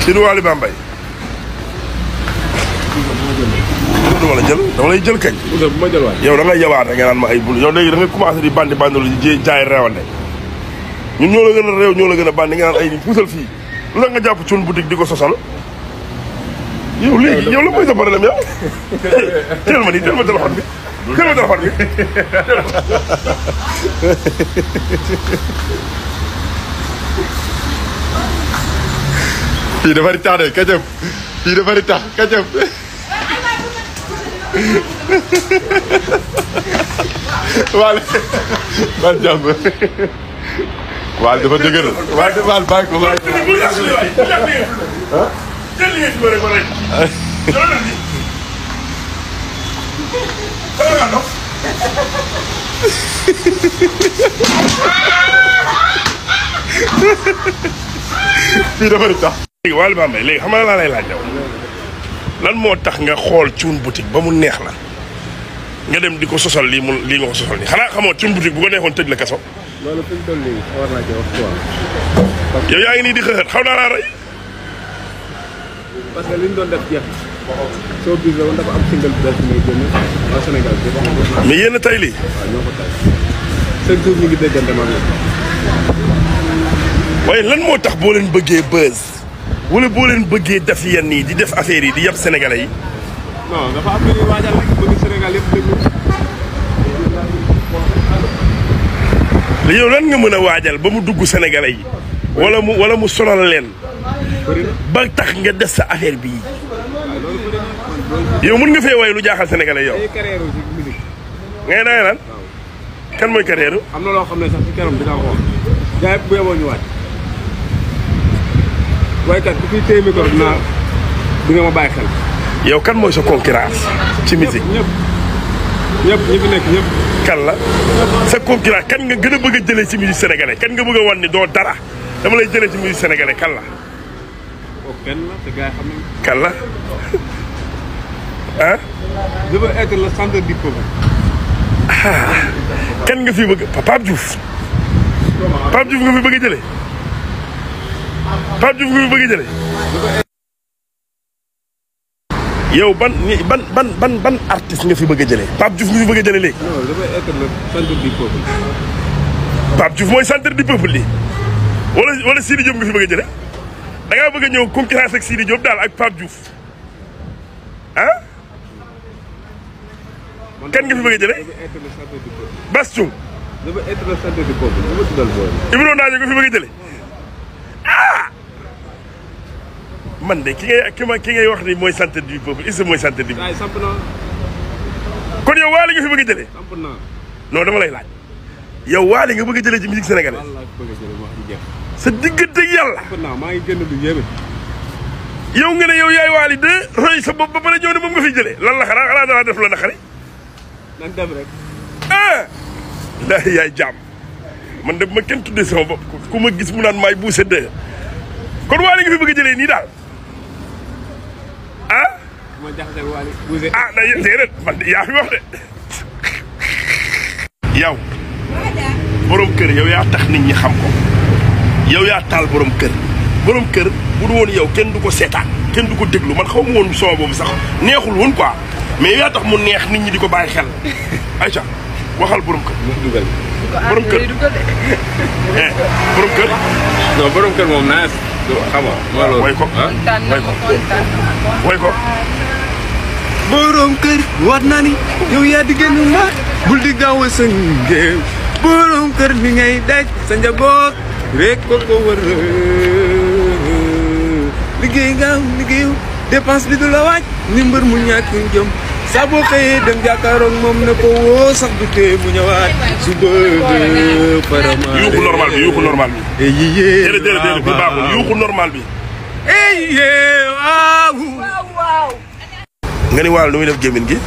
kii du wally bambey. dama la jël dama lay jël kañ. bu ma jël waay. yow da ngay yabaat rek nga naan ma ay bul yow léegi da nga commencé di bandi lu jaay reewande ñun ñoo la gën a réew ñoo la gën a bandi nga naan ay puusal fii lu tax nga jàpp cuun boutique di ko sosal yow léegi yow la mooy sa problème yow teel ma nii teel ma téléphone bi teel ma téléphone bi fii dafa di tax de ketchup fii dafa di tax ketchup waale man jàmm waale dafa dëgër waale waale bàyyi ko waale fii dafa di tax léegi wally bambey léegi xam nga laa lay laaj yow lan moo tax nga xool cuun boutique ba mu neex la nga dem di ko sosal lii nga ko sosal nii xanaa xamoo cuun boutique bu ko neexoon tëj la kaso. loolu fi mu toll nii war naa ci wax quoi. yow yaa ngi nii di xëxët xaw naa laa rey. parce que li ñu doon def jeex soo bis la woon dafa am single bi daal fi may génn waa Sénégal bi. mais yéen a tay lii. waaw ñoo ko tay chaque jour ñu ngi déggante ma waaye lan moo tax boo leen bëggee buzz wala boo leen bëggee def yenn yi di def affaire yi di yab sénégalais yi. non dafa am lu ñuy waajal rek bëgg Sénégal yëpp déglu. yow lan nga mën a waajal ba mu dugg sénégalais yi wala mu sonal leen ba tax nga def sa affaire bii yow mën nga fee way lu jaaxal sénégalais yow. ngay naa lan kan mooy carrière. am na loo xam ne sax ci kanam dinaa ko wax. gars yi bu yeboo ñu waaj. waykat bu fi téye micro dinaa di nga ma bàyyi xel. yow kan mooy sa concurrence ci musique. ñëpp ñi fi nekk ñëpp. kan la sa concurrence kan nga gën a bëgg a jëlee ci musique sénégalais kan nga bëgg a wan ni doo dara dama lay jëlee ci musique sénégalais kan la. kooku kenn la te gars yi xam nañu. kan la ah. je veux être le centre du peuple. kan nga fi bëgg Pape Diouf. Pape Diouf nga fi bëgg a jëlee. Pape Diouf nga fi bëgg a jëlee. yow ban artiste nga fi bëgg a jëlee. Pape Diouf nga fi bëgg a jëlee léegi. non dafay être le centre du peuple. Pape Diouf mooy centre du peuple lii wala Sidi Diop nga fi bëgg a jëlee da ngaa bëgg a ñëw concurrence ak Sidi Diop daal ak Pape Diouf ah. kan nga fi bëgg a jëlee. Bass Thioung. dafa être le centre du peuple dafa tuddal booy. Ibro Ndaje nga fi bëgg a jëlee ah. man de ki ngay wax ni mooy centre du peuple is mooy centre du peuple. waaye samp naa. kon yow Wally nga fi bëgg a jëlee. samp naa. non dama lay laaj yow Wally nga bëgg a jëlee ci musique sénégalaise. wallaahi bëgg a jëlee wax ji jeex. sa diggante ak yàlla. samp naa maa ngi génn lu yéeme. yow nga ne yow yaay Wally de roy sa bopp ba pare ñëw ne moom nga fiy jëlee lan la xanaa danaa def la naqari. nañ dem rek. ah. ndax yaay jàmm man de ma kenn tuddee sama bopp ku ma gis mu naan maay boucher de kon Wally nga fi bëgg a jëlee nii daal ah. ma jaxase Wally boucher. ah déedéet man yaa fi wax de. yow borom kër yow yaa tax nit ñi xam ko yow yaa taal borom kër bu du woon yow kenn du ko seetaan kenn du ko déglu man xaw ma woon son boobu sax neexul woon quoi mais yow yaa tax mu neex nit ñi di ko bàyyi xel ayca waxal borom kër. dugal. borom kër borom kër. non borom kër moom naa xam nga. way ko way ko. borom kër war naa ni yow yaa di gën ma bul di gaaw a sa ngéew borom kër mi ngay daj sa njaboot rek ko wër liggéey nga am liggéeyu dépense bi du la waaj ni mbër mu ñàkk jom saa boo xëyee dem jàkkaaroog moom ne ko woo sax du tee mu ñëwaat su bëgg parama yuuxu normal bi yuuxu normal bi. déedéet bi baaxul yuuxu normal bi. waaw. nga ni Wally nu muy def gémmiñ gi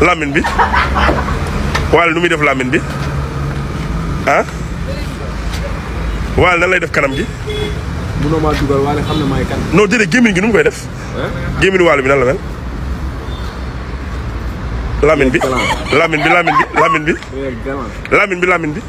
lamine bi Wally nu muy def lamine bi ah Wally nan lay def kanam gi. munoo maa dugal Wally xam na maay kan. non déedéet gémmiñ gi nu mu koy def. gémmiñu Wally bi nan la mel. lamine bi lamine bi. lamine bi